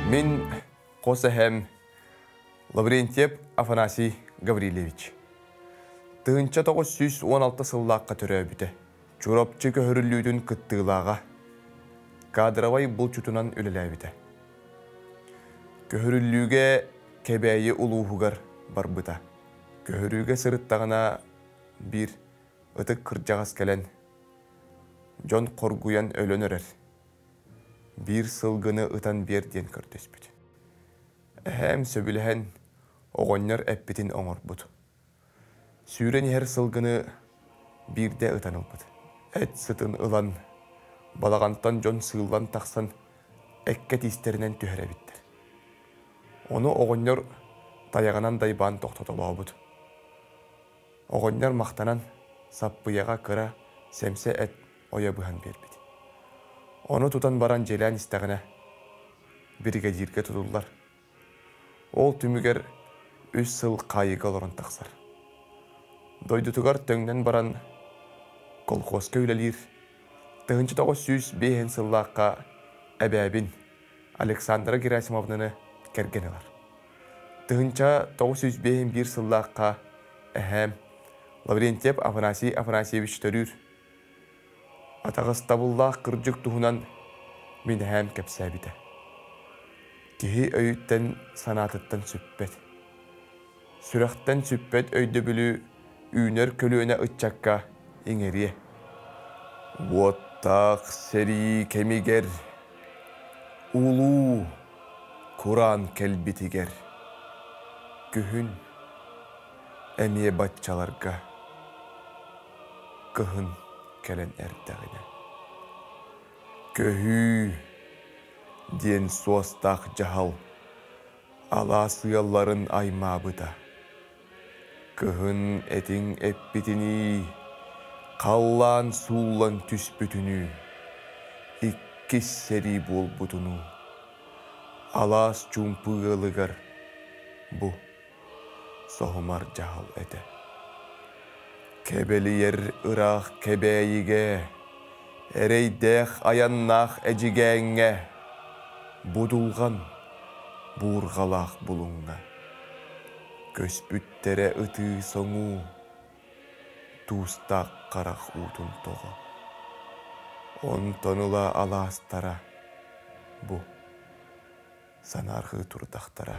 Мин хос эһэм Лаврентьев Афанасий Гаврильевич. 1916 сыллаахха төрөөбүтэ. Чурапчы көһөрүллүүтүн кыттыылааҕа. Кадровай булчутунан үлэлээбитэ. Көһөрүллүүгэ Кэбээйи улууһугар барбыта. Көһөрүүгэ сырыттаҕына биир ытык кырдьаҕас кэлэн, дьон хоргуйан өлөн эрэр. Биир сылгыны ытан биэр диэн көрдөспүт. Эһээм сөбүлэһэн, оҕонньор эппитин оҥорбут. Сүүрэн иһэр сылгыны биирдэ ытан ылбыт. Эт сытын ылан, балаҕантан дьон сыыллан тахсан эккэ тиистэринэн түһэр эбиттэр. Ону оҕонньор тайаҕынан дайбаан тохтотолообут. Оҕонньор махтанан, саппыйаҕа кыра, сэмсэ эт ойо быһан биэрбит. Ону тутан баран дьиэлээн истэҕинэ, биригэдьииргэ тутуллар. Ол түмүгэр үс сыл хаайыыга олорон тахсар. Дойдутугар төҥнөн баран колхозка үлэлиир. 1905 сыллаахха эбээбин Александра Герасимовнаны кэргэн ылар. 1951 сыллаахха эһээм Лаврентьев Афанасий Афанасьевич төрүүр. Атаҕастабыллаах кырдьык туһунан мин эһээм кэпсээбитэ. Киһи өйүттэн санаатыттан сүппэт. Сүрэхтэн сүппэт өйдөбүлү үүнэр көлүөнэ ыччакка иҥэриэ. Уоттаах сэрии кэмигэр улуу кураан кэлбитигэр күһүн эмиэ баччаларга кыһын кэлэн эрдэҕинэ көһүү диэн суостаах дьаһал алаас ыалларын аймаабыта. Кыһын этиҥ эппитинии, халлаан сууллан түспүтүнүү, иккис сэрии буолбутунуу, алаас чуумпу ыалыгар бу соһумар дьаһал этэ. Кэбэлийэр ыраах Кэбээйигэ, эрэйдээх айаннаах Эдьигээҥҥэ, будулҕан буурҕалаах Булуҥҥа көспүттэрэ ытыы-соҥуу, туустаах харах уутун тоҕо. Онтон ыла алаастара бу санаарҕыы турдахтара.